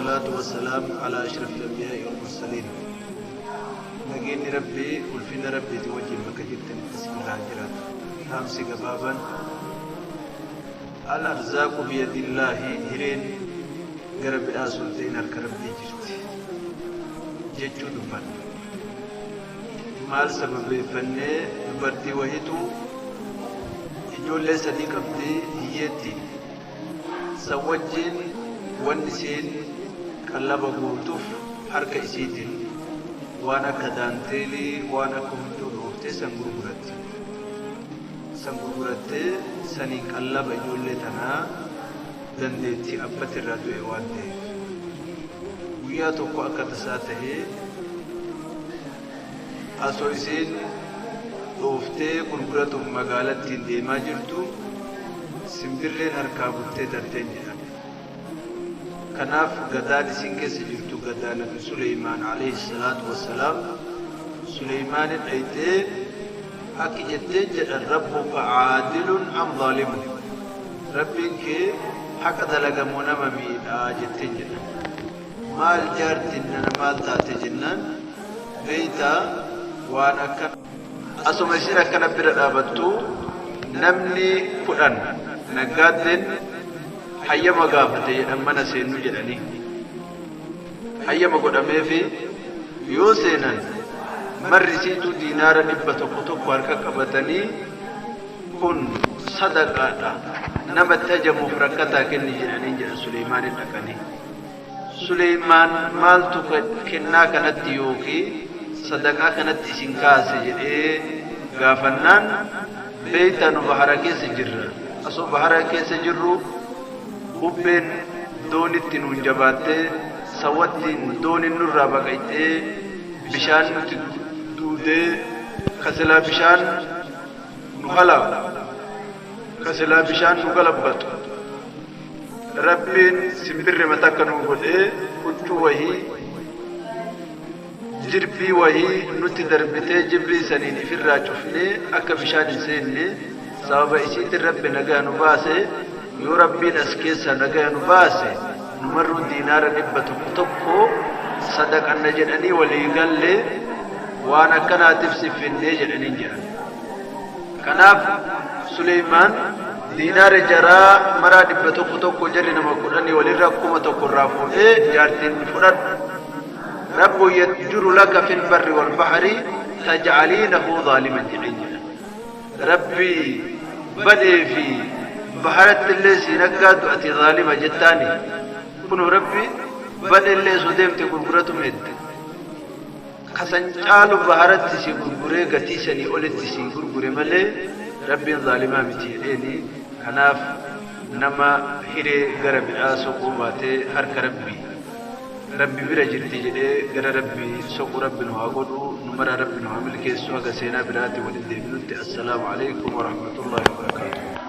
والصلاة والسلام على أشرف الأنبياء والمرسلين. نجيني ربي والفين ربي توجه مكجبت بسم الله جرات. خمسة قبابا الأرزاق بيد الله هرين قرب آسلتين الكرب جرت. جتشو دبان. مال سبب فني دبرتي وهيتو ijoollee sadii qabdee hiyyeetti san wajjin wanni isiin qallaba guutuuf harka isiitiin waan akka daanteelii waan akka huccuu dhooftee san gurguratti. San gurgurattee saniin qallaba ijoollee tanaa dandeettii abbatti irraa du'e waan ta'eef. Guyyaa tokko akka tasaa tahee osoo isiin dhooftee gurguratuuf magaalattiin deemaa jirtu simbirreen harkaa buttee tarteen jedhame. Kanaaf gadaan isin keessa jirtu gadaa Nabi Suleymaan alayhi salaatu wassalaam Suleymaan dhayxee akki jettee jedhan rabbuka caadilun am zaalimun. Rabbiin kee haqa dalagamoo nama miidhaa jetteen jedhan. Maal jaartiin nana maal taate jennaan beeytaa waan akka asuma isin akkana bira dhaabattu namni 10 naggaaddeen hayyama gaafate jedhan mana seennu jedhanii hayyama godhameefi yoo seenan marri isiitu diinaara 100 harka qabatanii kun sadaqaadha namatti hajamuuf rakkataa kenni jedhanii jedhan Suleymaan dhaqanii. Suleymaan maaltu kennaa kanatti yookiin sadaqaa kanatti isin kaase jedhee gaafannaan beeytaa nu bahara keessa jirra. Osoo bahara keessa jirru bubbeen doonitti nuun jabaattee sawwattiin dooniin nurraa baqaytee bishaan nuti duudee kasilaa bishaan nu halaaku kasilaa bishaan nu galabbatu Rabbiin simbirri mataa nu godhee huccuu wahii jirbii wahii nutti darbitee jirbii saniin ifirraa cufnee akka bishaan hin seenne sababa isiitiin Rabbi nagaa nu baase yoo Rabbiin as keessaa nagaa nu baase numarruu diinaara 100 sadaqanna jedhanii walii gallee waan akkanaatiif siffinnee jedhaniin jedhan. Kanaaf Suleymaan diinaara jaraa maraa 100 jarri nama 10 walirraa 1000 irraa fuudhee jaartiin fudhadhu. رب يتجر لك في البر والبحر تجعلينه ظالما جعينا. ربي بدي في بحرة اللي سينقاد أتي ظالمة جتاني كنو ربي بدي اللي سوديم تقول قرأتم هد خسن جالو بحرة سي قرقري قتيسني أولت سي قرقري ملي ربي ظالمة متيريني خناف نما هيري غرب آسو قوباتي هرك ربي ربي بira jirti jedhee gara Rabbi soqu Rabbi nu haa godhu nu mara Rabbi nu haa milkeessu haga seenaa biraatti waliin deebinutti assalaamu alaikum warahmatullaahi wabarakaatuh.